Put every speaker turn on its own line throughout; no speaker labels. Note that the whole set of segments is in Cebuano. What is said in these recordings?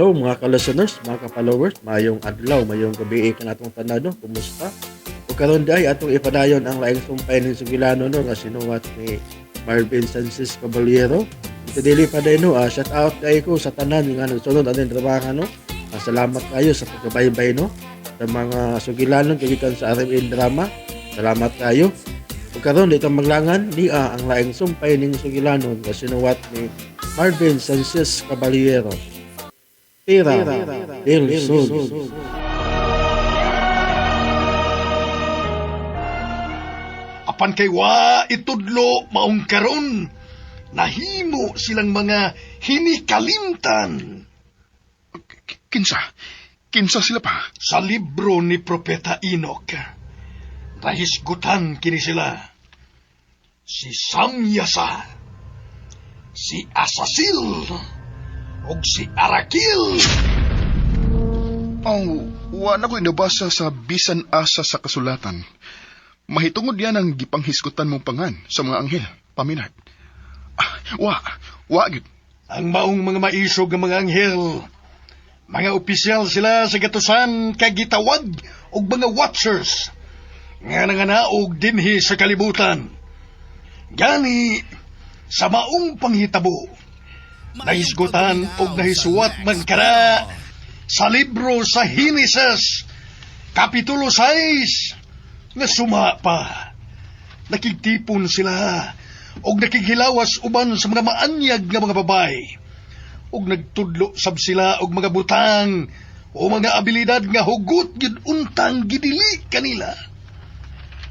Hello mga ka-listeners, mga ka-followers, mayong adlaw, mayong gabi kanatong tanan, no? Kumusta? Ug karon diay atong ipadayon ang laing sumpay ning sugilano, no, nga sinuwat ni Marvin Sanchez Caballero. Ito dili pa day, no, shout out kay ko sa tanan nga nagsunod aning trabaho, no. Salamat kayo sa pagkabaybay, no, sa mga sugilanon kay gikan sa RMN Drama. Salamat kayo. Ug karon dito maglangan niya ang laing sumpay ning sugilanon nga sinuwat ni Marvin Sanchez Caballero. Tira del Sol.
Apan kay wa itudlo maong karon, nahimo silang mga hinikalimtan.
Kinsa? Kinsa sila pa?
Sa libro ni Propeta Enoch, nahisgutan kini sila. Si Samyasa, si Asasil, ug si Arakil.
Oh, wa na ko'y nabasa sa bisan asa sa kasulatan. Mahitungod yan ang gipanghisgutan mong pangan sa mga anghel, paminat. Ah, wa gyud.
Ang maong mga maisog nga mga anghel, mga opisyal sila sa gatusan kag gitawag og mga watchers nga nanganaog dinhi sa kalibutan. Gani sa maong panghitabo, nahisgutan og nahisuwat man kana sa libro sa Henesis, Kapitulo 6, nga suma pa. Nakigtipon sila og nakighilawas uban sa mga maanyag nga mga babay. Og nagtudlo sab sila og mga butang o mga abilidad nga hugot gid untang gidili kanila.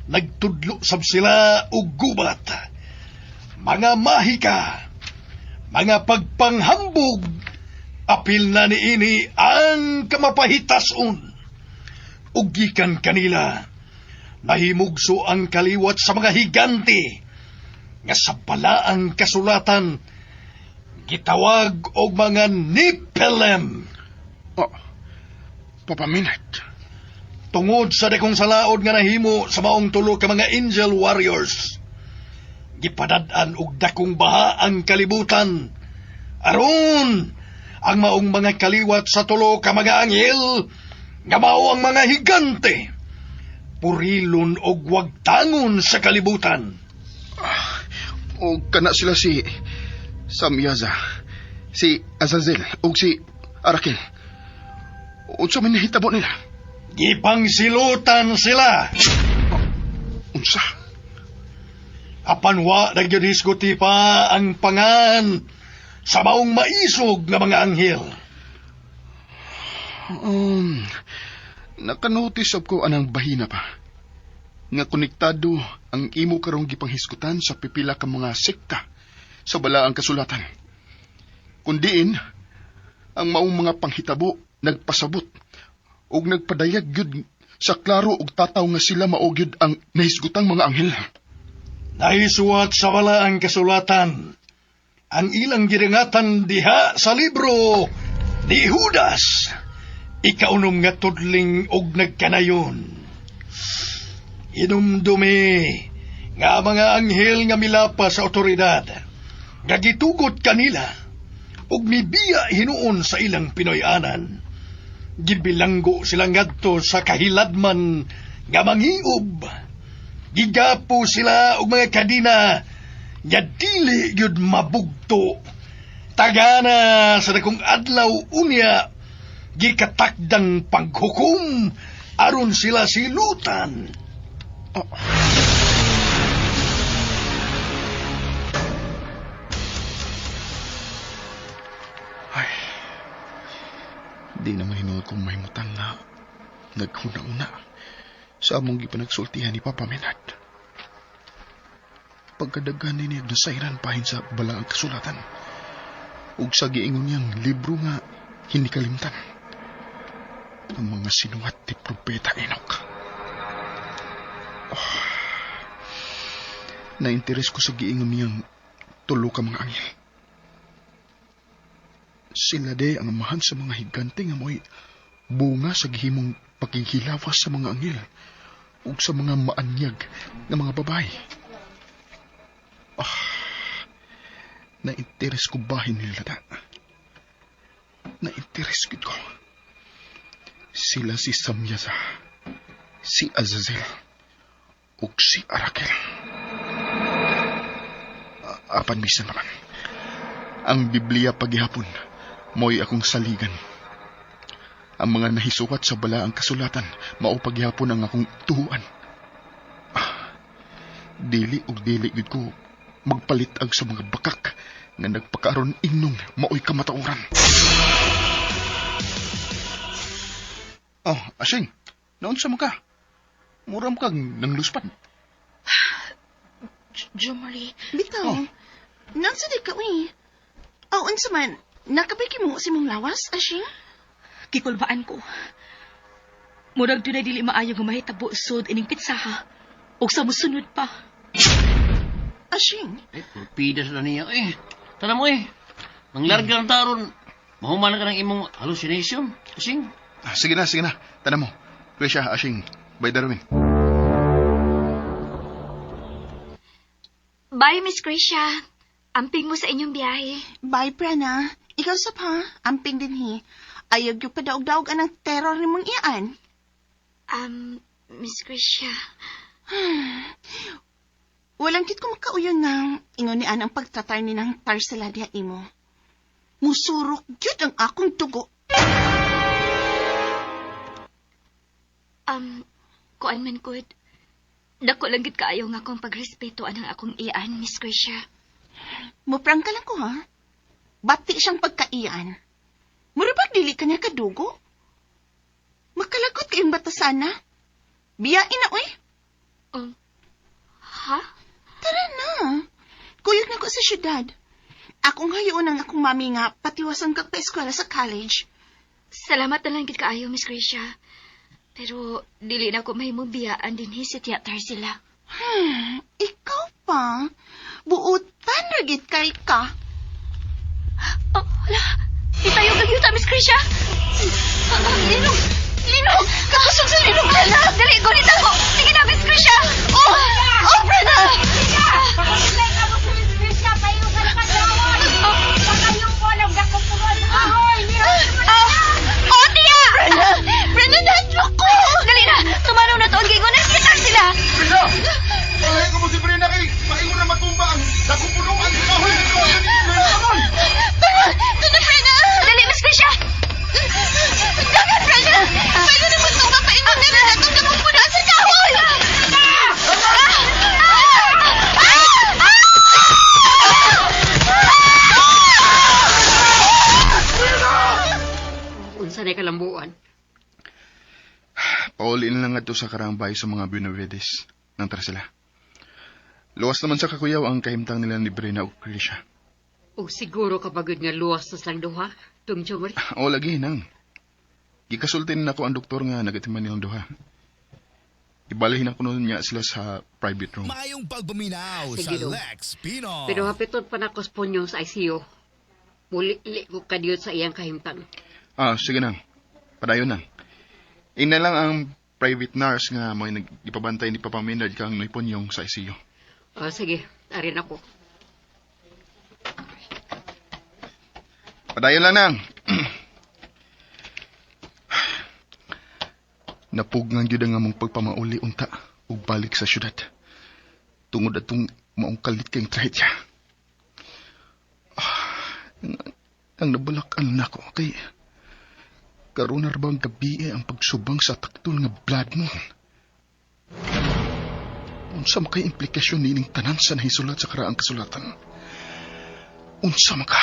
Nagtudlo sab sila og gubat, mga mahika, mga pagpanghambog, apil na niini ang kamapahitason. Ug gikan kanila, nahimugso ang kaliwat sa mga higante, nga sa balaang kasulatan, gitawag og mga Nephilim.
Oh, Papa Minat.
Tungod sa dakong salaod nga nahimo sa maong tulo ka mga angel warriors, gipadad-an og dakong baha ang kalibutan. Aron, ang maong mga kaliwat sa tulo ka mga anghel, nga mao ang mga higante, purilon og wagtangon sa kalibutan.
O kana sila si Samyaza, si Azazel, ug si Arakil. Unsa man nahitabo nila?
Gipangsilutan sila.
Unsa?
Apan wa nagyud hisguti pa ang pangan sa maong maisog nga mga anghel.
Nakanotice sab ko anang bahina pa. Nga konektado ang imo karong gipanghisgutan sa pipila ka mga sekta sa balaang kasulatan. Kundiin, ang maong mga panghitabo nagpasabot ug nagpadayag gyud sa klaro ug tataw nga sila mao gyud ang nahisgutang mga anghel.
Nahisuwat sa balaang kasulatan ang ilang gidangatan diha sa libro ni Judas, ikaunom nga tudling og nagkanayon. Hinumdumi nga mga anghel nga milapa sa otoridad, nga gitugot kanila ug mibiya hinuon sa ilang Pinoy-anan. Gibilanggo sila ngadto sa kahiladman nga mangiob. Gigapo sila og mga kadina nga dili gyud mabugto. Tagana sa dakong adlaw unya gikatakdang paghukom aron sila silutan.
Oh. Ay, di naman hinuot kong mahimutang nga naghuna-una sa among gipanagsultihan ni Papa Menard. Pagkadaghan ni niya nasayran pahin sa balaang kasulatan ug sa giingon niyang libro nga hinikalimtan ang mga sinuwat ni Propeta Enoch. Oh, na-interes ko sa giingon niyang tulo ka mga anghel. Sila de ang amahan sa mga higante nga mo'y bunga sa gihimong paghihilawas sa mga anghel ug sa mga maanyag nga mga babae. Ah, na-interes ko bahin nila da. Na interes gid ko. Sila si Samyasa, si Azazel, ug si Arakel. Apan bisan naman, ang Biblia paghihapon, mo'y akong saligan. Ang mga nahisuwat sa balaang kasulatan, mao paghihapon ang akong tuhuan. Dili og dili gid ko magpalitag sa mga bakak nga nagpakaron ingnong maoy kamatuoran. Oh, Asing, naunsa man ka? Mura man kang nangluspan.
Jomari,
Bitaw.
Oh.
Nansa di ka, uy. Oh, unsa man, nakabiki mo sa imong lawas, Ashing?
Gikulbaan ko. Murag dunay dili maayo nga mahitabo sud ining pitsaha. Ug sa musunod pa.
Ashing,
Eh, pulpidas na niya eh. Tara mo eh. Manglarga ng taron. Mahuman ka ng imong hallucination. Asing.
Ah, sige na, sige na. Tanan mo. Krisha, Asing, bye Darwin.
Bye, Miss Gracia. Amping mo sa inyong biyahe.
Bye, Prana. Ikaw sap ha, amping din hi. Ayag yung padaog-daog anang terror ni mong iyaan.
Miss Gracia.
Walang kit ko makauyon nga ingon ni anang pagtatar ni ng tarsala diha imo. Musurok gyud ang akong dugo.
Kuan man gud. Dako lang gid kaayo nga akong pagrespeto anang akong iyan, Miss Gracia.
Muprangka lang ko ha. Bati siyang pagkaiyan. Mura bag dili ka niya kadugo? Makalagot kayong bata sana. Biyain na, uy.
Ha?
Tara na. Kuyog na ko sa syudad. Akong hayoon ang akong mami nga patiwasan kag pa-eskwela sa college.
Salamat na lang gid kaayo, Miss Gracia. Pero dili na ko mahimong biyaan dinhi sa theater sila.
Ikaw pa. Buutan ragit kay ka.
Oh, hala. Itayo gagyuta, Miss Gracia.
Linog! Linog! Kakusog sa linog, Prena!
Dali, gunit ako. Sige na, Miss Gracia.
Oh! Oh, Prena!
Pakulit ka mo sa Miss Krisha, payo sa nakadawon. Pakayo po lang nakupuan sa kahoy.
Oh, tiya!
Prena! Prena, nahadlok ko!
Dali na! Tumanaw na to ang gingon. Hospital sila!
Brina! Palay ko mo si Brina kay paingon na matumba ang nakupuno ang kahoy ng kahoy ng kahoy.
Tara! Tara, Prena!
Dali, Miss Gracia!
Dagan, Prena! Paano na magtumba paingon na na natong nakupuno sa kahoy!
Unsa na kalambuan?
Pauli na lang adto sa karambay sa mga Benavides nang tara sila. Luwas naman sa kakuyaw ang kahimtang nila ni Brina ug Krisha.
Og siguro kapagod nga luwas sa silang duha, Tung Jomari.
O lagi nang. Gikasulti na ako ang doktor nga nagatiman nilang duha. Ibalihin ako noon niya sila sa private room.
Maayong pagpaminaw sa
Sige, dong.
Lex Pino.
Pero hapiton pa na ko sa punyo sa ICU. Muli-li ko kadiyot sa iyang kahimtang.
Ah, sige nang. Padayon nang. Ina lang ang private nurse nga may nagipabantay ni Papa Maynard kang Noy Ponyong sa ICU.
Oh, sige, arin ako.
Padayon lang nang. Napugnan gyud ang among pagpamauli unta ug balik sa syudad. Tungod atong maong kalit kayong trahedya. Ang nabalakan nako kay karon na bang gabi ang pagsubang sa taktol nga blood moon. Unsa man kay implikasyon niining tanan sa nahisulat sa karaang kasulatan? Unsa man ka?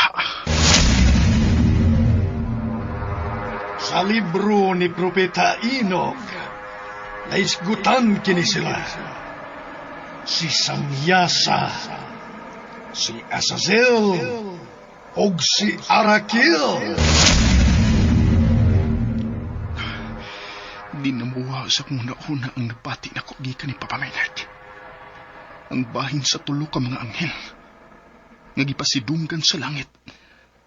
Sa libro ni Propeta Enoch, naisgutan kini sila. Si Samyasa, si Azazel, og si Arakil.
Di namuha sa kung nauna ang nabati na ko gikan ni Papa Maynard. Ang bahin sa tulo ka mga anghel nga gipasidunggan sa langit.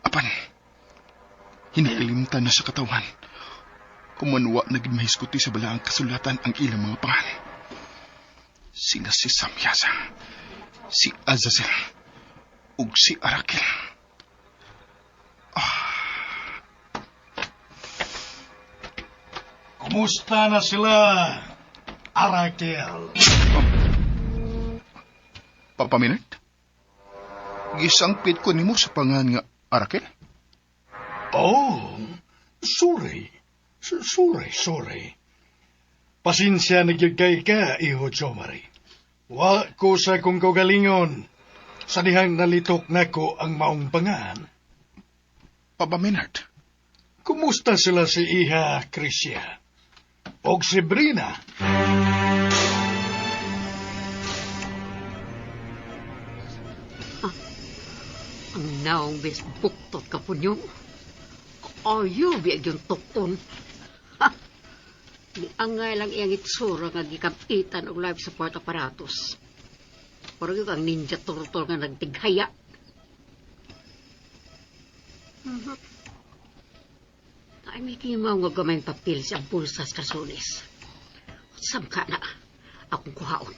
Apan, hinakalimtan na sa katawan. Kumanwa na gid mahisguti sa balaang kasulatan ang ilang mga pangalan. Sila si Samyasa, si Azazel, ug si Arakil.
Kumusta na sila, Arakel?
Papa Minard? Gisangpit ko nimo sa pangan nga Arakel?
Oh, sorry. Sorry, sorry. Pasensya na gyud kay ka, iho Jomari. Wa ko sa kong kaugalingon. Sa dihang nalitok nako ang maong pangan.
Papa Minard?
Kumusta sila si Iha Crisia? Og si Brina?
Ang naong bis buktot ka po niyo. Ayaw, biyag yung tukon. Ha! Niangay lang iyang itsura nga gikapitan og life support apparatus. Pero yung ang ninja turtle nga nagtighaya. Mhm. Ay, may kimaw nga gamay papel sa bulsas kasulis. Samka na, akong kuhaon.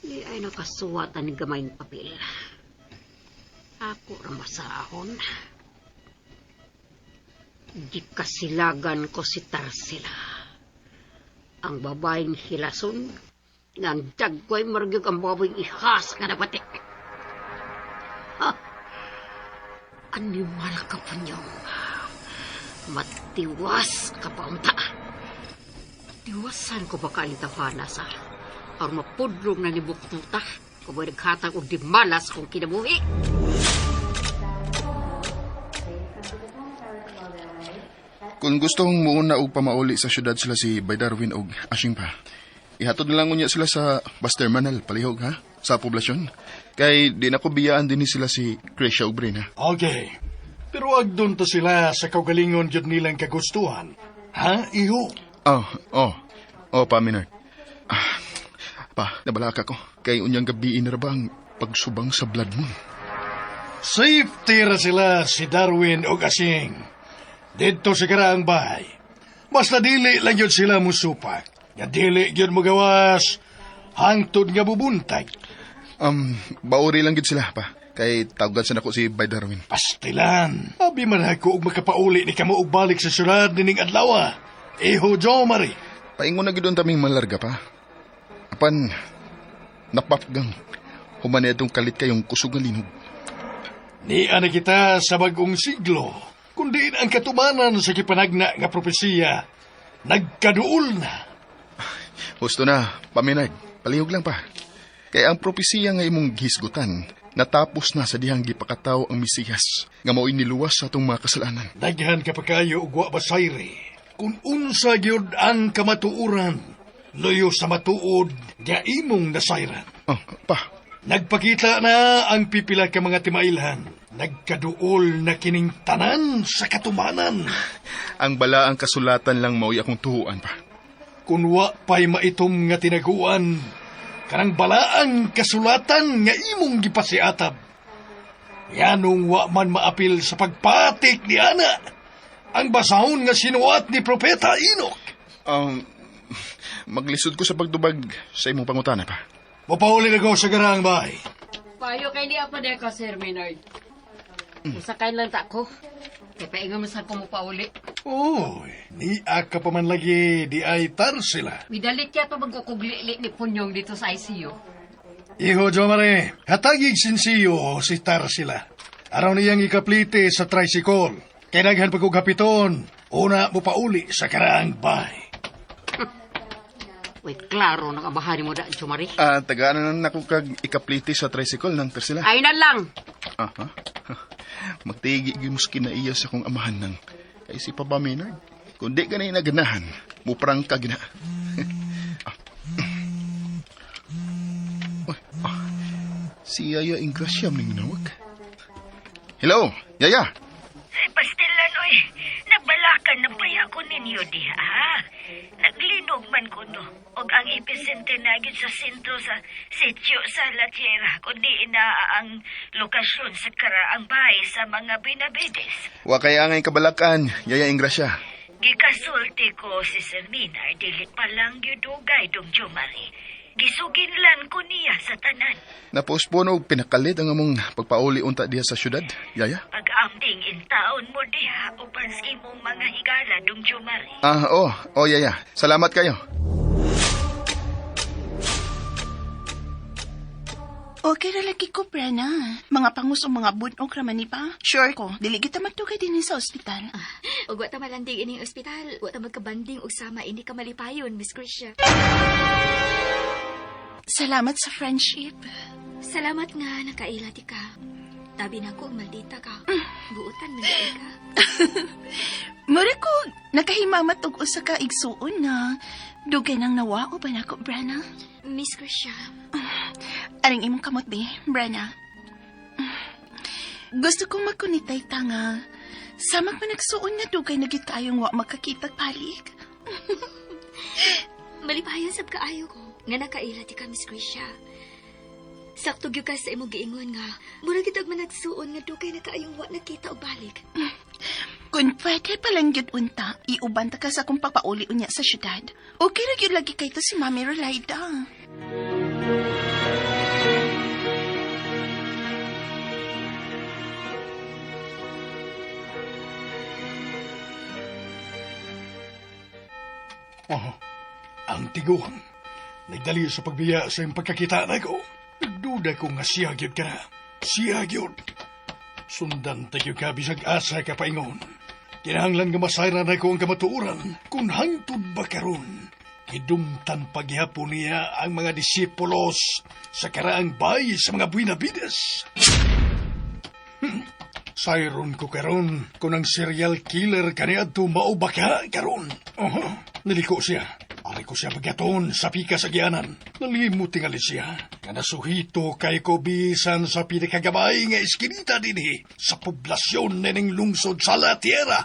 Di ay nakasuwatan ni gamayng papel. Ako ra masahon. Gikasilagan ko si Tarsila. Ang babaeng hilason, nga ang dagway margyog ang babaeng ihas nga napati. Ha? Animal ka pa niyong. Matiwas ka pa unta. Tiwasan ko ba kaintawana sa aron mapudlong na ni Buktuta kung may naghatag og dimalas kung kinabuhi.
Kung gustong muuna og pamauli sa syudad sila si Bay Darwin og Ashing pa. Ihatod na lang unya sila sa bus terminal palihog ha sa poblasyon. Kay di na ko biyaan din ni sila si Crescia ug Brina.
Okay. Pero agdon to sila sa kaugalingon gyud nilang kagustuhan. Ha, iho?
Oh, oh. Oh, pa Minard. Ah, pa, nabalaka ko. Kay unyang gabi na ra ba ang pagsubang sa blood moon?
Safety ra sila si Darwin og Asing. Didto sa karaang bahay. Basta dili lang yun sila musupak. Nga dili yun magawas. Hangtod nga bubuntag.
Bauri lang gid sila pa. Kay tawgan sa nako si Bay Darwin.
Pastilan. Abi man ako og makapauli ni kamo og balik sa syudad nining adlaw. Iho Jomari.
Paingon na gid unta ming malarga pa. Apan napapgang human itong kalit kayong kusog nga linog.
Niya na kita sa bagong siglo, kundi ang katumanan sa kipanagna nga propesiya, nagkaduol na.
Husto na, paminag. Palihog lang pa. Kaya ang propesiya nga imong gihisgutan, natapos na sa dihang gipakataw ang Mesiyas, nga mao'y niluwas sa atong mga kasalanan.
Daghan ka pa kayo og wa basayri. Kung unsa gyud ang kamatuoran, luyo sa matuod nga imong nasayran.
Oh, pa.
Nagpakita na ang pipila ka mga timailhan. Nagkaduol na kining tanan sa katumanan.
Ang balaang kasulatan lang mao'y akong tuhuan pa.
Kun wa pa'y maitom nga tinaguan, kanang balaang kasulatan nga imong gipasiatab. Yanong wa man maapil sa pagpatik ni ana, ang basahon nga sinuat ni Propeta Enoch.
Maglisod ko sa pagdubag sa imong pangutana pa.
Mapahuli na ko sa garang bahay.
Payo kay niya pa ko, Sir Maynard. Usakay lang ta ko. Kay paingon man sa ko mo pauli.
Oy, ni ka pa man lagi di ay tar sila.
Midalit kaya pa magkukugli ni Punyong dito sa ICU.
Iho, Jomare, hatagig sinsiyo si Tarsila. Araw niyang ikaplite sa tricycle. Kay daghan pag kapiton, una mo pauli sa karaang bahay.
Uy, klaro nang abahan mo da, Jomari.
Tagaan na nako kag ikaplite sa tricycle ng Tarsila.
Ay na lang.
Aha. Magtigi gyud mo sa kinaiya sa akong amahan nang kay si Papa Maynard. Kung di ka na inaganahan, muprang ka gina. Uy, si Yaya Ingracia may nawag. Hello, Yaya.
Ay, pastilan, oy. Nagbalakan ng paya ko ninyo diha. Naglinog man ko no. Og ang epicenter na gyud sa sentro sa sitio sa La Tierra, kundi ina ang lokasyon sa karaang bahay sa mga Benavides.
Wa kay angay kabalakan, Yaya Ingracia.
Gikasulti ko si Sir Minar, dili pa lang gyud dugay dong Jomari. Gisuginlan ko niya sa tanan.
Napospon og pinakalit ang among pagpauli unta diha sa syudad, Yaya.
Pag-amding in taon mo diha uban sa imong mga higala dung Jumari.
Ah, oh, oh Yaya. Salamat kayo.
Okay ra lagi ko, Prena. Mga pangus o mga bunog raman ni pa. Sure ko, dili kita magtugay din sa ospital.
Ug wa ta malanding ining ospital, wa ta magkabanding og sama ini ka malipayon, Miss Gracia.
Salamat sa friendship.
Salamat nga nakaila ti ka. Tabi na ko maldita ka. Buutan man diay ka.
Mura ko, nakahimamat og usa ka igsuon nga dugay nang nawao ba nako, Brana?
Miss Gracia,
Aring imong kamot bi, Brana. Gusto kong magkunitay ta nga. Samag man nagsuon nga dugay na gyud kayong wa magkakitag balik.
Malipayon sab kaayo ko nga nakaila ti ka, Miss Gracia. Sakto gyud ka sa imong giingon nga mura gyud og managsuon nga dugay na kaayong wa nagkita og balik.
Kung pwede palang gyud unta, iuban ta ka sa akong pagpauli unya sa syudad. Okay ra gyud lagi kay to si Mami Rolaida.
Oh, ang tiguang. Nagdali sa pagbiya sa iyong pagkakita na ko. Nagduda ko nga siya gyud ka na. Siya gyud. Sundan tayo ka bisag asa ka paingon. Kinahanglan nga masayran na ko ang kamatuoran kung hangtod ba karon. Gidumtan paghihapon niya ang mga disipulos sa karaang bay sa mga Buenavides. Sayron ko karon kung ang serial killer kaniadto mao ba ka karon. Oho, niliko siya. Ari ko siya pagyaton sa pika sa gianan. Nalimot tingali siya. Nga nasuhito kay ko bisan sa pinakagamay nga eskinita dinhi sa poblasyon nining lungsod sa La Tierra.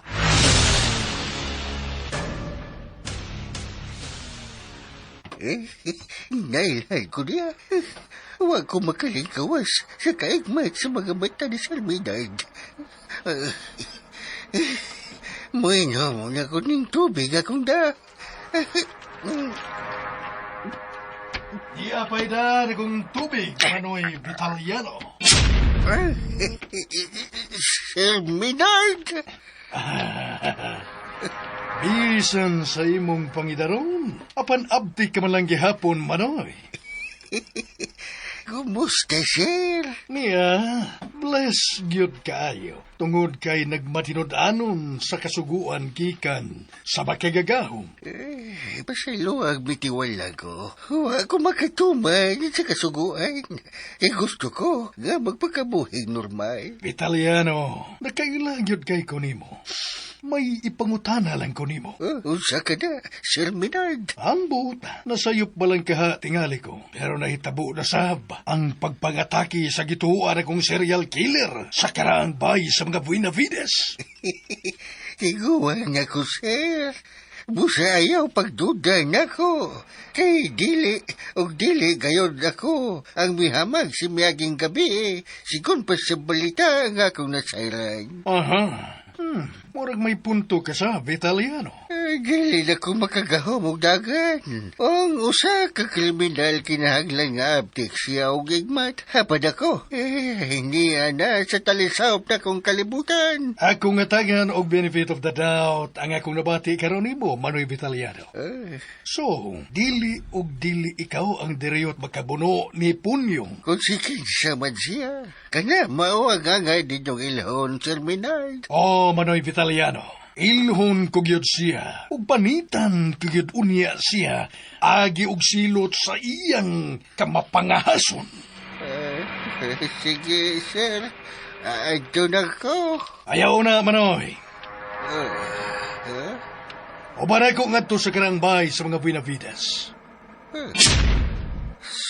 Nailhan ko niya. Huwag ko makalingkawas sa kaigmat sa mga mata ni Sir Maynard. Muinom na ko ng tubig akong da.
Di apay da kong tubig, Manoy Vitaliano.
Sir Maynard!
Bisan sa imong pangidaron, apan abdi ka man lang gihapon, Manoy.
Kumusta, sir?
Niya, bless gyud kaayo. Tungod kay nagmatinud-anon sa kasuguan gikan sa makagagahom.
Eh, pasaluag bitiwala ko. Huwag ko makatuman sa kasuguan. Eh, gusto ko nga magpakabuhing normal.
Italiano, nakaila gyud kay ko nimo. May ipangutana lang ko nimo.
Unsa ka na, Sir Minard?
Ambot, nasayop ba lang kaha tingali ko. Pero nahitabo na sab ang pagpangatake sa gituan akong serial killer sa karaang bay sa mga Buenavides.
Tiguan ako, sir. Busa ayaw pagduda nako. Kay dili, og dili gayon ako ang mihamag si miaging gabi. Sigon pa sa balita ang akong nasayran.
Aha. Murag may punto ka sa Vitaliano.
Ay, dili na ko makagahom og dagan. Ang usa ka kriminal kinahanglan nga abtik siya og igmat. Hapad ako. Eh, hindi ana sa talisawp na kong kalibutan.
Ako nga tagan og benefit of the doubt ang akong nabati karon nimo, Manoy Vitaliano.
Eh,
So, dili og dili ikaw ang diriyot makabuno ni Punyong.
kung si kinsa man siya, kana mao ang angay ninyong ilhon, Sir Minard.
Oh, Manoy Vitaliano, ilhon ko gyud siya, ug panitan ko gyud unya siya, agi og silot sa iyang kamapangahason.
Eh, sige, sir. Adto na ko.
Ayaw na, Manoy.
Eh,
Ubanay ko ngadto sa karang bay sa mga Buenavides.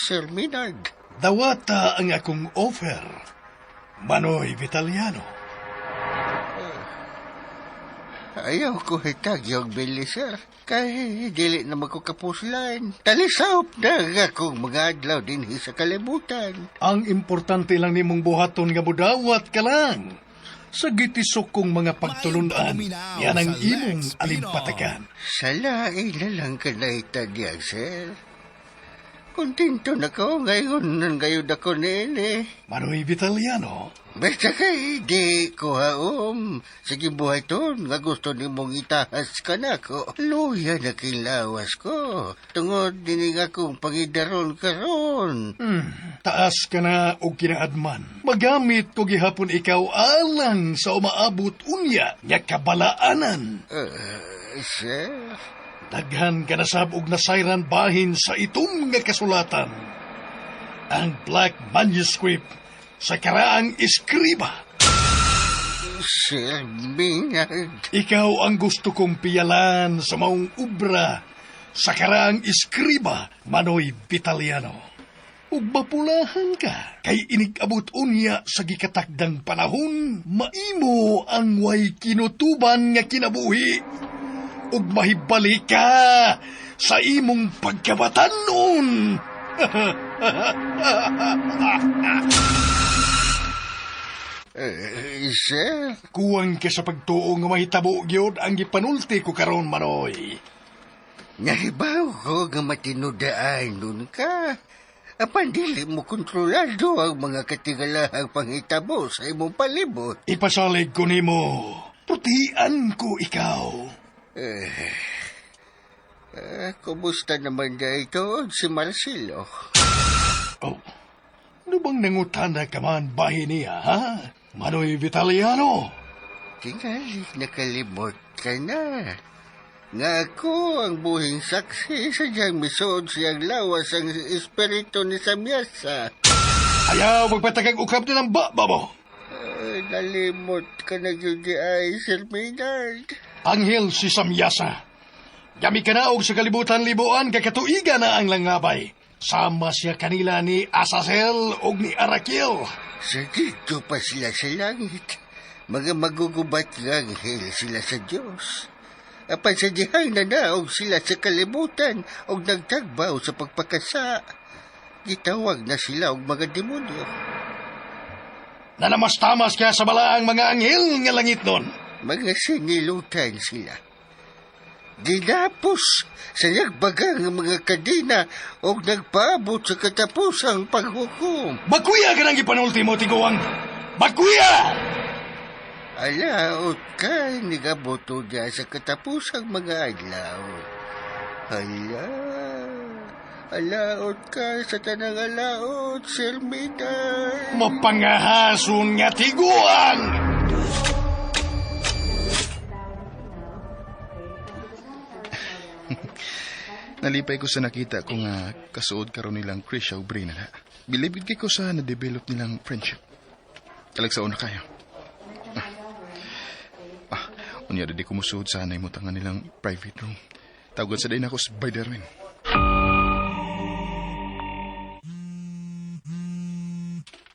Sir Minard.
Dawata ang akong offer, Manoy Vitaliano.
Ayaw ko hitag yung bili, sir. Kay dili na magkukapuslan. Talisop na ang akong mga adlaw din sa kalibutan.
Ang importante lang nimong buhaton nga mudawat ka lang. Sa gitisok kong mga pagtulunan, yan ang imong alimpatakan.
Sa lain na lang ka nahitag niya, sir. Kontento na ko ngayon nang gayud ako niini.
Manoy Vitaliano.
Basta kay di ko haom. Sige buhay ton, nga gusto ni mong itahas ka na ko. Luya na kilawas ko. Tungod dinig akong pangidaron karon.
Taas ka na og kinaadman. Magamit ko gihapon ikaw alang sa umaabot unya nga kabalaanan.
Sir?
Daghan ka na sab og nasayran bahin sa itom nga kasulatan. Ang Black Manuscript sa karaang eskriba.
Sir Maynard.
Ikaw ang gusto kong piyalan sa maong ubra sa karaang eskriba, Manoy Vitaliano. Ug mapulahan ka, kay inig-abot unya sa gikatakdang panahon, maimo ang way kinutuban nga kinabuhi. Ug mahibalik ka sa imong pagkabatanon.
Sir?
Kuwang ka sa pagtuo nga mahitabo gyud ang gipanulti ko karon, Manoy.
Nahibaw ko nga matinudaan nun ka. Apan dili mo kontrolado ang mga katigalahang panghitabo sa imong palibot.
Ipasalig ko nimo. Putian ko ikaw.
Kumusta naman na ito si Marcelo?
Oh, ano bang nangutana ka man bahin niya, ha? Manoy Vitaliano?
Tingali nakalimot ka na. Nga ako ang buhing saksi sa diyang misuod siyang lawas ang espiritu ni Samyasa.
Ayaw magpatakag ukab na ng baba mo.
Nalimot ka na yun di ay, Sir Maynard.
Anghel si Samyasa. Gami ka na og sa kalibutan libuan kakatuiga na ang langabay. Sama siya kanila ni Azazel og ni Arakil.
Sa dito pa sila sa langit. Mga magugubat nga anghel sila sa Diyos. Apan sa dihang nanaog sila sa kalibutan og nagtagbaw sa pagpakasa. Gitawag na sila og mga demonyo.
Nanamastamas kaya sa balaang mga anghel nga langit nun.
Mga sinilutan sila. Dinapos sa nagbagang mga kadena og nagpaabot sa katapusang paghukom.
Bakuya ka nang gipanulti mo, tiguang! Bakuya!
Alaot ka, nigaboto niya sa katapusang mga adlaw. Hala, alaot ka sa tanang alaot, Sir Maynard.
Mapangahason nga tiguang!
Nalipay ko sa nakita ko nga kasuod karon nilang Krisha ug Brina na. Bilib gid ko sa na-develop nilang friendship. Kalag sa una kayo. Unya di ko musuod sa anay mo tanga nilang private room. Tawagod sa day na ako sa Bay Darwin.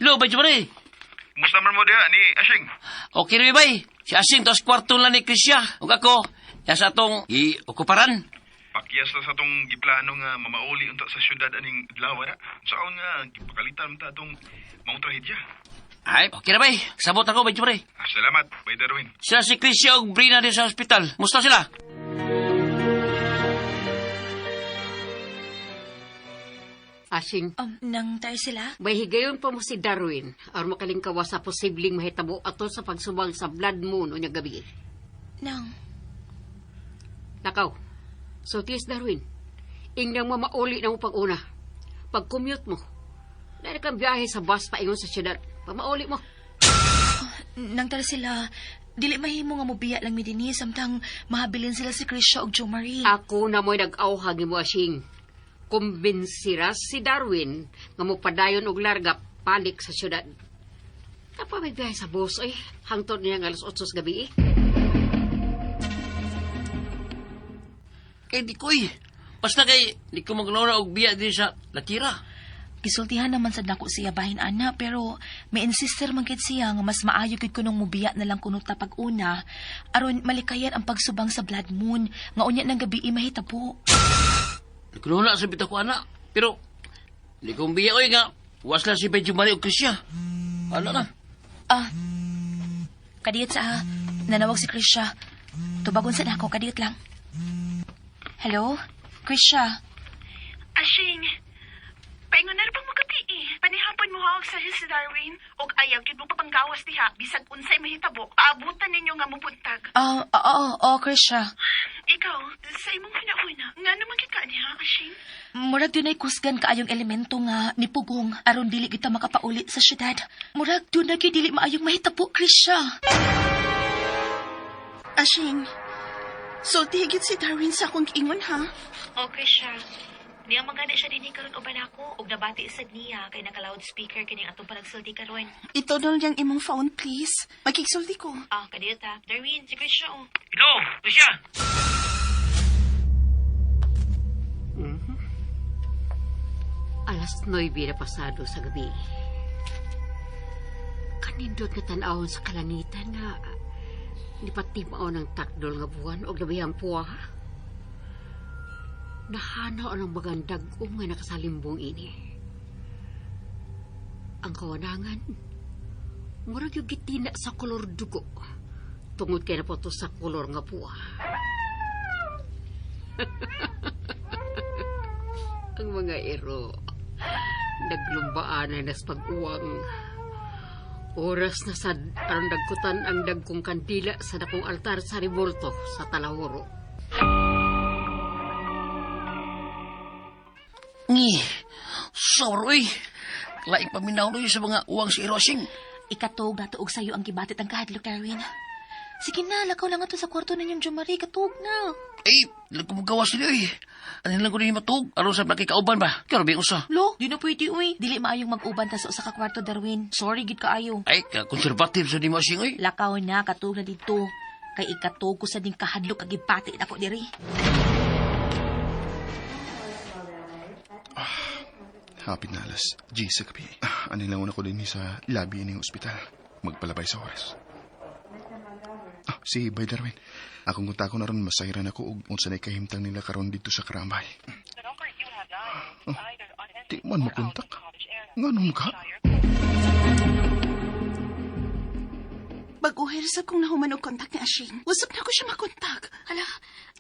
Hello, Bay Jumari.
Musta man mo diha ni Asing?
Okay rin, Bay. Si Asing, tos kwarto lang ni Krisya. Ug ako, yan sa atong i-okuparan.
Pakyas na sa atong giplano nga mamauli unta sa syudad aning adlaw na. Saon nga gipakalitan ta atong maong trahedya.
Ay, okay na, Bay. Sabot ako, Bay Jumari.
Salamat, Bay Darwin.
Sila si Krisya ug Brina din sa ospital. Musta sila?
Asing.
Nang tayo sila?
May higayon pa mo si Darwin aron makalingkawa sa posibleng mahitabo ato sa pagsubang sa blood moon unya gabi.
Nang.
Lakaw. So, tis Darwin. Ingnang mamauli na mo pag-una. Pag-commute mo. Dahil kang biyahe sa bus paingon sa syudad. Pag mauli mo.
Nang tara sila, dili mahimo nga mobiya lang mi dinhi samtang mahabilin sila si Krisha ug Jo Marie.
Ako na mo'y nag-awhag mo asing. Kumbinsira si Darwin nga mopadayon og larga palik sa syudad. Napa may biyahe sa bus eh. Hangtod niya nga alas 8 sa gabi eh.
Kay di ko eh. Basta kay di ko maglora og biya din sa Latira.
Gisultihan naman sad nako siya bahin ana pero may insister man gid siya nga mas maayo gid kunong mubiya na lang kuno ta pag-una aron malikayan ang pagsubang sa blood moon nga unya ng gabi mahitabo.
Nagkuluna sa bitaw ko ana. Pero di ko biya oy nga wasla si Pedro Mario ug Krisya. Ano na?
Kadiyot sa nanawag si Krisha. Tubagon sa nako kadiyot lang. Hello, Krisha.
Asing,
Paingon na pang magabi eh. Panihapon mo hawag sa si Darwin. Og ayaw gyud mo papanggawas diha bisag unsay mahitabo. Paabutan ninyo nga mubuntag.
Ah, oo, oo, Krisha.
Ikaw, sa imong hunahuna, ngano man gyud ka niha, Ashing?
Murag dunay kusgan kaayong elemento nga nipugong aron dili kita makapauli sa syudad. Murag dunay gyud dili maayong mahitabo, Krisha.
Ashing, sulti higit si Darwin sa akong giingon ha.
Oh, Krisha. Niya magana siya dinhi karon uban ako ug nabati sad niya kay naka loudspeaker kining atong panagsulti karon.
Itodol niyang imong phone, please. Makigsulti ko.
Ah, kadiyot ha. Darwin, si Krisha oh.
Hello, Krisha!
Alas 9 na pasado sa gabi. Kanindot nga tan-awon sa kalangitan nga nipatimaon ang takdol nga buwan og labihang puwa. Nahanaw ang magandag nga nakasalimbong ini. Ang kawanangan, murag yung gitina sa kolor dugo tungod kay napoto sa kolor nga puwa. Ang mga ero, naglumbaan na nas pag-uwang. Oras na sad aron dagkutan ang dagkong kandila sa dakong altar sa Revolto sa Talahuro.
Ngi, sorry. Laing paminaw noy sa mga uwang si Erosing.
Ikatog na tuog sayo ang gibatit ang kahadlok, Darwin. Sige na, lakaw lang ato sa kwarto ninyong Jomari. Katog na.
Ay, dili ko magawas nila eh. Ano lang ko rin matug? Aron sa makikauban ba? Kaya rabing usa.
Lo, di na pwede, uy. Dili maayong mag-uban ta sa usa ka kwarto, Darwin. Sorry, gid kaayo.
Ay, ka-conservative sa di mo asing oy.
Lakaw na, katog na dito. Kay ikatog ko sa ding kahadlok ang gibati nako diri.
Hapit na alas 10 sa gabi. Ano lang ko din sa labi ng ospital. Magpalabay sa oras. Si Bay Darwin. Akong konta ko na ron, masayran ako og unsa na kahimtang nila karon dito sa Karambay. Oh, di man makontak. Nganong ka?
Bag-uher sa kong nahuman og kontak ni Ashing. Usap na ko siya makontak.
Hala,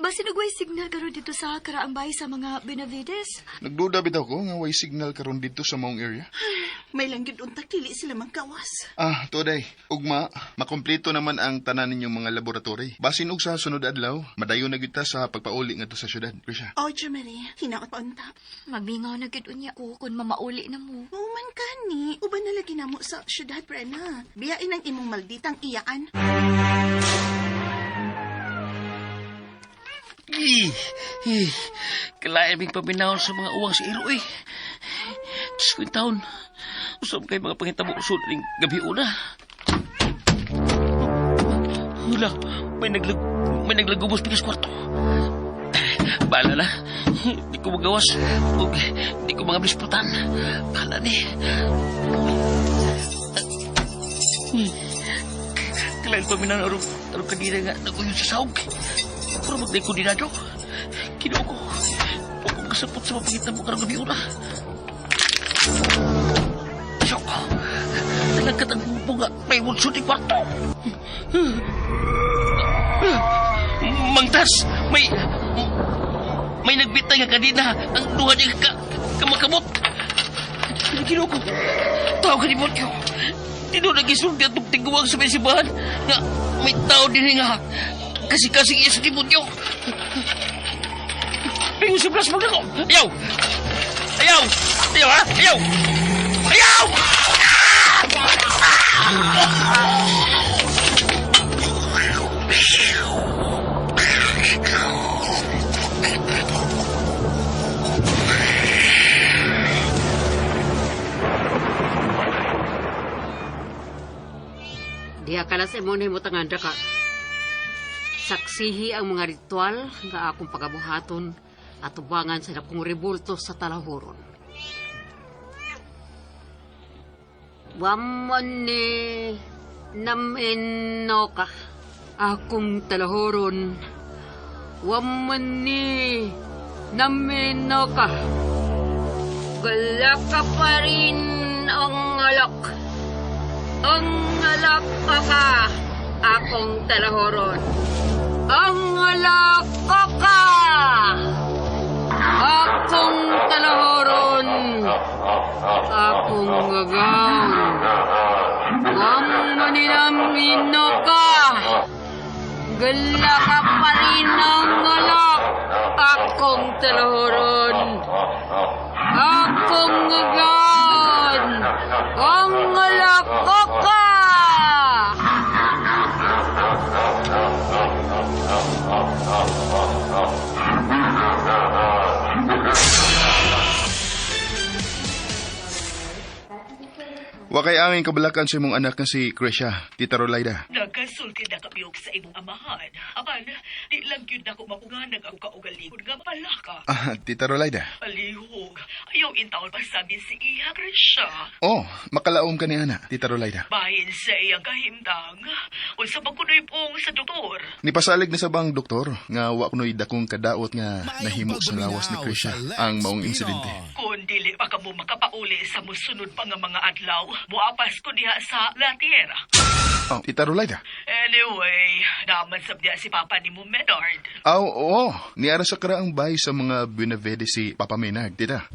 basin og way signal karon dito sa karaang bahay sa mga Benavides.
Nagduda bitaw ko nga way signal karon dito sa maong area.
May lang gyud untak dili sila magkawas.
Today, ugma, makompleto naman ang tanan ninyong mga laboratory. Basin og sa sunod adlaw, madayon na gyud ta sa pagpauli ngadto sa syudad, Krisha.
Oh, Jomari, hinaot pa unta.
Magmingaw na gyud unya ko kung mamauli na mo.
Mao man kani, uban na lagi namo sa syudad, Brenna. Biyain ang imong malditang iyaan.
Kalain ming paminaw sa mga uwang si Iro eh. Diyos ko yung taon. Usap kay mga pangitabo usod ning gabi una. Wala, may naglagubos pikas kwarto. Bahala na. Di ko magawas. Ug di ko mga bisputan. Bahala ni. Kalain paminaw arong kanina nga naguyon sa sahog. Pero magday ko dinado. Kinuha ko. Huwag ko makasapot sa mapangitan mo karong gabi una. Diyos ko. Nalagkat ang bunga. May wulso ni kwarto. Mangtas! May nagbitay nga kanina. Ang duha niya kamakamot. Kinuha ko. Tawag ka ni Mortio. Dino nagisulti atong tiguang sa may simbahan. Nga may tao din nga. Kasi-kasi iya sa demonyo. Pingo sa plasma ko. Ayaw! Ayaw! Ayaw, ha? Ayaw! Ayaw!
Diha ka na sa imong nahimutangan ka. Saksihi ang mga ritual nga akong pagabuhaton at tubangan sa dakong rebulto sa Talahoron. Wamon ni naminoka akong Talahoron. Wamon ni naminoka. Gala ka pa rin ang alak. Ang alak ka akong Talahoron. Ang alak ka akong Talahoron. Akong agaw. Ang maninamino ka. Gala ka pa rin ang alak. Akong talahuron. Akong agaw. Ang alak ko ka.
Wa kay angin kabalakan sa imong anak nga si Grisha, Tita Rolaida.
Nagkasulti na kabiyog sa imong amahan. Apan, di lang yun ako mapunganag ang kaugalingon nga palaka.
Ah, Tita Rolaida.
Palihog, ayaw intawon pasabi si Iha Grisha.
Oh, makalaom ka ni ana, Tita Rolaida.
Bahin sa iyang kahimtang, unsa pa kuno'y pong sa doktor.
Nipasalig na sa bang doktor nga wa kuno'y dakong kadaot nga nahimo sa lawas ni Grisha ang maong insidente.
Kung dili pa kamo makapauli sa musunod pa nga mga adlaw, muapas ko diha sa La Tierra.
Oh, Tita Rolaida.
Anyway, naman sabdiya si Papa ni mo Menard.
Aw, oo. Niara sa karaang bay sa mga Buenavede si Papa Menard, Tita.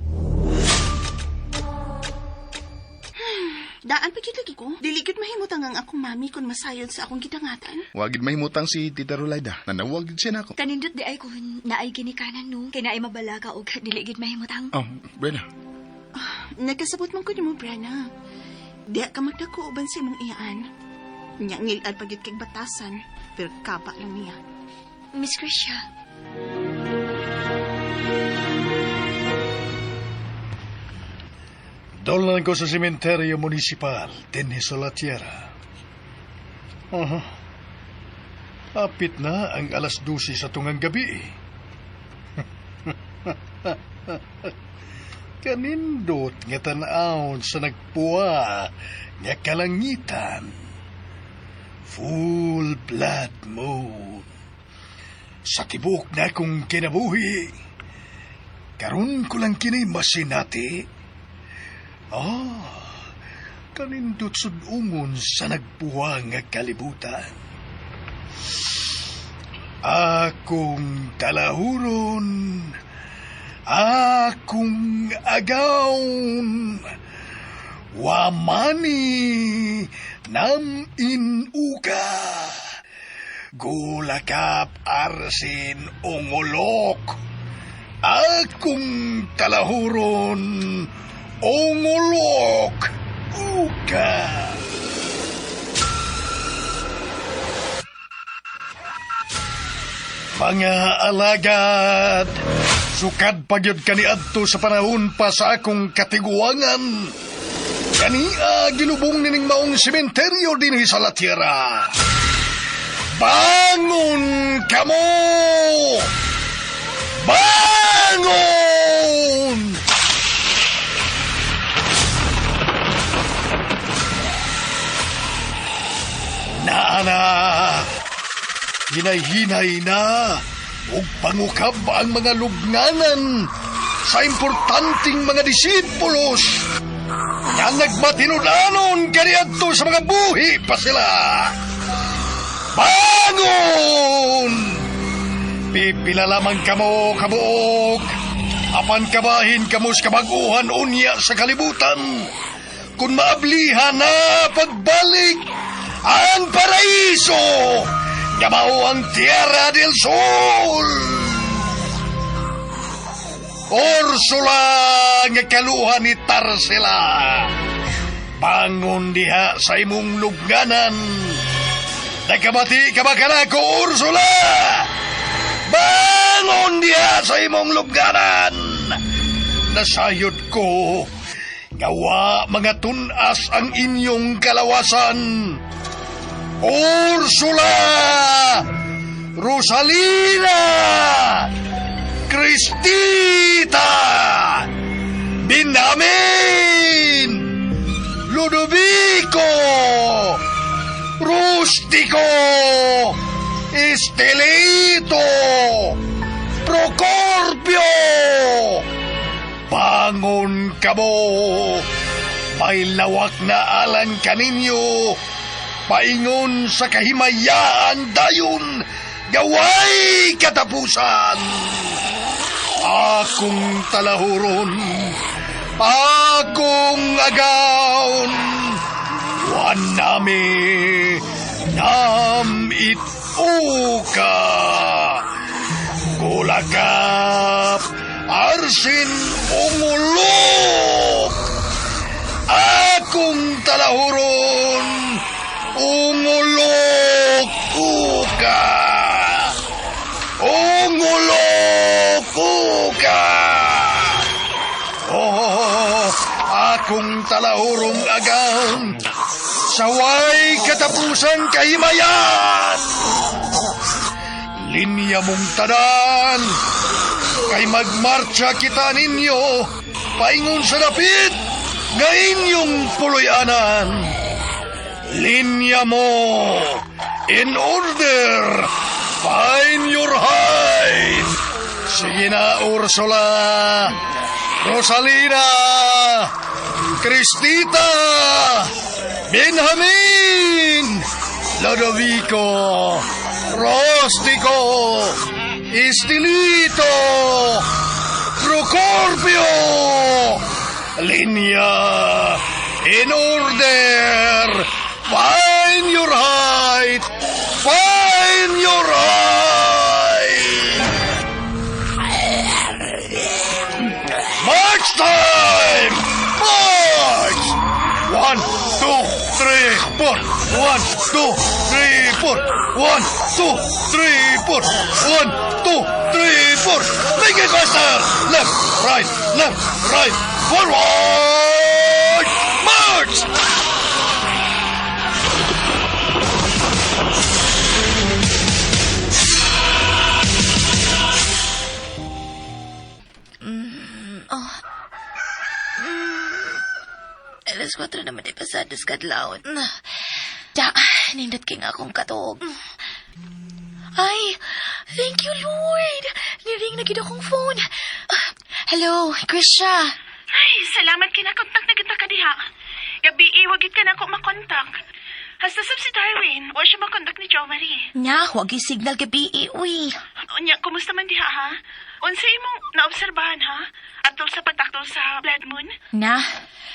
Daan pa gyud lagi ko. Dili gyud mahimutang ang akong mami kung masayod sa akong gidangatan.
Wagid mahimutang si Tita Rolaida. Nanawag gid siya nako.
Kanindot di ay kun naay ginikanan no. Kay naay mabalaga og dili gid mahimutang.
Oh, Brenda.
Nagkasabot man ko nimo, Brenna. Diha ka magdako uban sa imong iyaan. Nya ngilad pa gyud kay batasan, pero kaba lang niya.
Miss Grisha,
Dolan ko sa sementeryo munisipal, dinhi sa La Tierra. Aha. Apit na ang 12:00 sa tungang gabi. Kanindot nga tan-awon sa nagpuwa nga kalangitan. Full blood moon. Sa tibok na kong kinabuhi, karon ko lang kini masinati. Ah, kanindot sud-ungon sa nagpuwa nga kalibutan. Akong talahuron, akong agawn, wamani nam inuka, gulakap arsin ungolok, akong talahuron, ungolok, uka. Mga alagad, sukad pagyud kaniadto sa panahon pa sa akong katiguangan. Kania gilubong nining maong sementeryo dinhi sa La Tierra. Bangon kamo! Bangon! Naana! Hinay-hinay na ug pangukab ang mga lubnganan sa importanteng mga disipulos nga nagmatinud-anon kaniadto sa mga buhi pa sila. Bangon! Pipila lamang kamo kabuok, apan kabahin kamo sa kabaguhan unya sa kalibutan. Kung maablihan na pagbalik ang paraiso, nga mao ang Tierra del Sol. Ursula nga kaluha ni Tarsila, bangon diha sa imong lubnganan. Nagkabati ka ba kanako, Ursula? Bangon diha sa imong lubnganan. Nasayod ko, gawa mga tunas ang inyong kalawasan. Ursula! Rosalina! Cristita! Benjamin! Ludovico! Rustico! Estelito! Procorpio! Bangon kamo! May lawak na alan kaninyo! Paingon sa kahimayaan dayon, gaway katapusan. Akong talahuron, Akong agaon, wanami nam ituka. Kulakap, arsin ungulok. Akong talahuron, ungulok uka. Ungulok uka. Oh, akong talahurong agang, saway katapusan kahimayan. Linya mong tanan, kay magmarcha kita ninyo, paingon sa dapit, nga inyong puloy-anan. Linya mo, in order, find your height. Sige na, Ursula, Rosalina, Cristita, Benjamin, Lodovico, Rostico, Estilito, Procorpio, Linya, in order, find your height, find your height. March time! March! 1, 2, 3, 4. 1, 2, 3, 4. 1, 2, 3, 4. 1, 2, 3, 4. Make it faster! Left, right, left, right. Forward! March!
Oh. Alas 4 naman ay pasadas kadlawon. Ja, nindot kay nga akong katuog. Ay, thank you, Lord. Niring na gid akong phone. Hello, Krisha.
Ay, salamat kinakontak na kita ka diha. Gabi, wagit ka na ako makontak. Hasta sab si Darwin, wa siya makontak ni Jo Marie.
Nya, wag signal gabi, uy.
Unya, kumusta man diha ha? Unsa imong naobserbahan ha? Atol sa pagtaktol sa Blood Moon?
Na,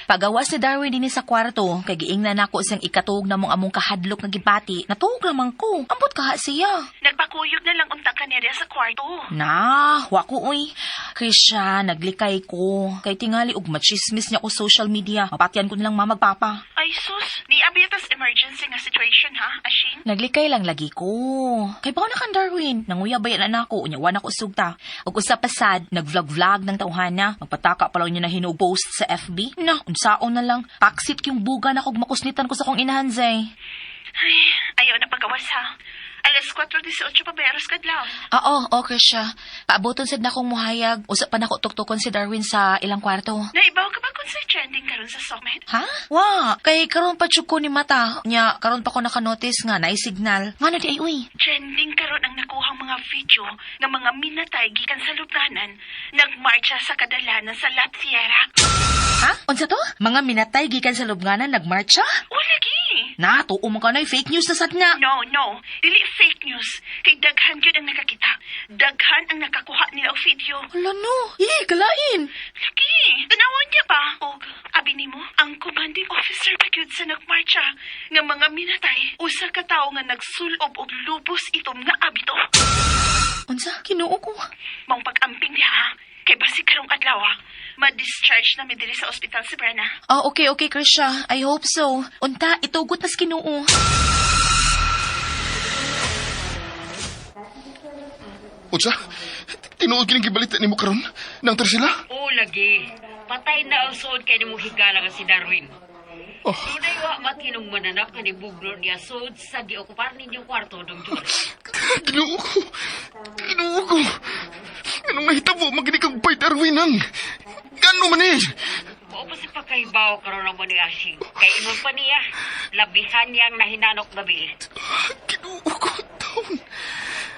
pagawas ni Darwin dinhi sa kwarto, kay giingnan nako siyang ikatuog na mong among kahadlok nga gibati. Natuog lamang ko. Ambot kaha siya.
Nagpakuyog na lang unta ka niya sa kwarto.
Na, wa ko uy. Krisha, naglikay ko. Kay tingali og machismis niya ko social media. Mapatyan ko nilang mamagpapa.
Ay sus, ni abitas emergency nga situation ha, Ashin?
Naglikay lang lagi ko. Kay bawo na kan Darwin, nanguya bayan na nako, unya wa na ko sugta. Og usa pa sad, nag-vlog-vlog ng tawhana, magpataka pa lang niya na hinupost sa FB. Na, unsaon na lang. Paksit yung buga na kog makusnitan ko sa kong inahan, Zay.
Ay, ayaw na pagawas ha. Alas 4:18 pa bayaros kadlaw.
Oo, okay siya. Paaboton sad na akong muhayag. Usa pa nako tuktukon si Darwin sa ilang kwarto.
Naibaw ka ba kung sa trending karon sa SOCMED?
Ha? Wa, kay karon pa jud ko ni mata. Nya, karon pa ko nakanotice nga naay signal. Ngano di ay uy?
Trending karon ang nakuhang mga video ng mga minatay gikan sa lubnanan nagmarcha sa kadalanan sa La Sierra.
Ha? Unsa to? Mga minatay gikan sa lubnganan nagmarcha?
O lagi.
Na, tuo man ka na fake news na sad nga.
No, no. Dili fake news. Kay daghan gyud ang nakakita. Daghan ang nakakuha nila og video.
Hala no. Eh, kalain.
Lagi. Tanawon niya pa. Og abi nimo, ang commanding officer pa gyud sa nagmarcha nga mga minatay usa ka tawo nga nagsulob og lubos itom nga abito.
Unsa? Kinuo ko.
Maong pag-amping diha. Kay basi karong adlaw, ma-discharge na mi diri sa ospital si Brenna.
Oh, okay, okay, Krisha. I hope so. Unta, itugot nas Kinuo.
Unsa? Tinuod kining gibalita nimo karon? Nang sila?
Oo, lagi. Patay na ang suod kay nimo higala nga si Darwin.
Oh.
Dunay wa matinong mananak nga nibuglo niya suod sa giokupar ninyong kwarto dong Jory.
Ginoo ko. Ginoo ko. Anong nahitabo magini kang Bay Darwin ang? Gano man eh?
Mao pa sa pagkahibaw karon naman ni Ashing. Kay ingon pa niya, labihan niyang nahinanok gabi.
Ginoo ko, taon.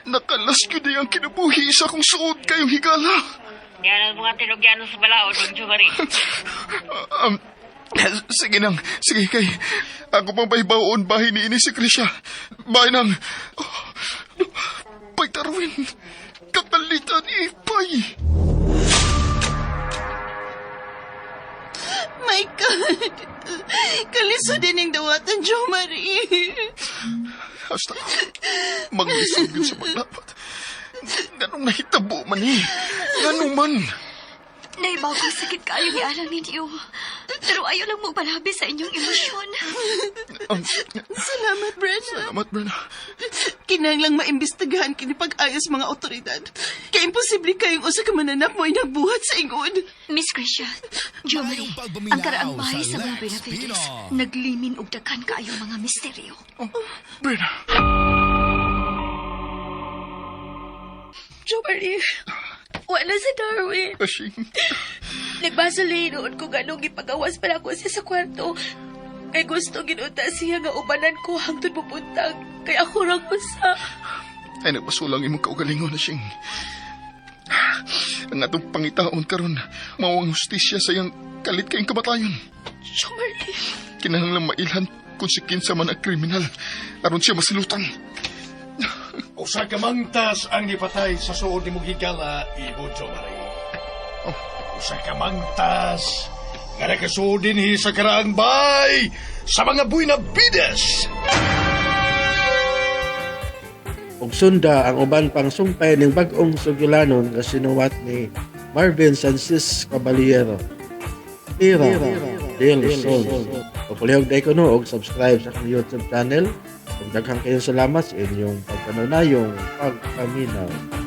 Nakalas yun ang kinabuhi sa akong suod kayong higala.
Yan ang mga tinugyano sa balaod, dong Jory.
Sige nang, sige kay. Ako pang bahibaon bahin ni ini si Krisha. Bahin nang... Oh, Bay Darwin, kakalitan ipay.
God. Kalisod din ang dawatan, Jo Marie.
Hasta maglisod yun sa paglapat. Ganong nahitabo man eh. Ganong man.
Naibaw ko sakit kaayo ni alang ninyo. Pero ayaw lang mo palabi sa inyong emosyon.
Salamat, Brenna.
Salamat, Brenna.
Kinahanglang maimbestigahan kini pag-ayos mga otoridad. Kaya imposible kayong usa ka mananap mo ay nagbuhat sa ingod.
Miss Gracia, Jo Marie, ang karaang bahay sa mga Benavides, naglimin og daghan kaayo mga misteryo.
Brenna.
Jo Marie, wala si Darwin.
Asing.
Nagbasa noon ko ganong gipagawas pala ko siya sa kwarto. Kay gusto ginuta siya nga ubanan ko hangtod pupuntag. Kay ako rang usa.
Ay, nagpasulang imong kaugalingon na siyang. Ang atong pangitaon karon, mao ang hustisya sa iyang kalit kayong kamatayon.
Jo Marie.
Kinahanglang mailhan kung si kinsa man ang kriminal aron siya masilutan.
Usa ka mangtas ang nipatay sa suod nimong higala, Ibo Jomari. Usa ka mangtas nga nakasuod dinhi sa karaang bay sa mga Buenavides.
Ug sunda ang uban pang sumpay ning bag-ong sugilanon nga sinuwat ni Marvin Sanchez Caballero. Tira del Sol. Ug palihog day kuno og subscribe sa akong YouTube channel. Ug daghang kayong salamat sa inyong pagkanunayong pagpaminaw.